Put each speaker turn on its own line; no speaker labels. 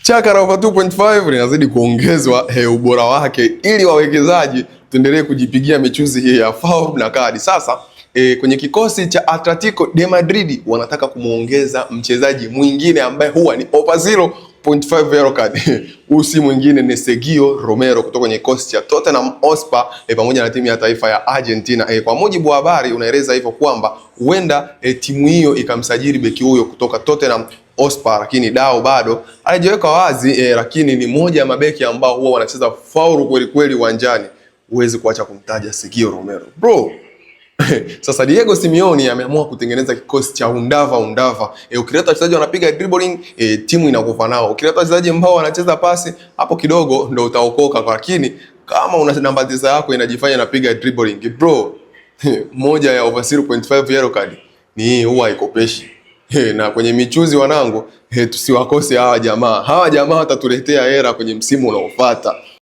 Chaka la over 2.5 linazidi kuongezwa ubora wake ili wawekezaji tuendelee kujipigia michuzi hii ya foul na kadi. Sasa kwenye kikosi cha Atletico de Madrid wanataka kumuongeza mchezaji mwingine ambaye huwa ni over 0.5 yellow card. Huyu si mwingine ni Sergio Romero kutoka kwenye kikosi cha Tottenham Hotspur pamoja na timu ya taifa ya Argentina. Kwa mujibu wa habari unaeleza hivyo kwamba huenda timu hiyo ikamsajili beki huyo kutoka Tottenham Hotspur, lakini dao bado halijaweka wazi lakini ni moja ya mabeki ambao huwa wanacheza faulu kweli kweli uwanjani. Huwezi kuacha kumtaja Sergio Romero bro. Sasa Diego Simeone ameamua kutengeneza kikosi cha undava undava. Ukileta wachezaji wanapiga dribbling, timu inakufa nao. Ukileta wachezaji ambao wanacheza pasi, hapo kidogo ndo utaokoka, lakini kama una namba 9 yako inajifanya inapiga dribbling bro, moja ya over 0.5 yellow card ni hii, huwa haikopeshi. Na kwenye michuzi wanangu, tusiwakose hawa jamaa. Hawa jamaa watatuletea hera kwenye msimu unaofuata.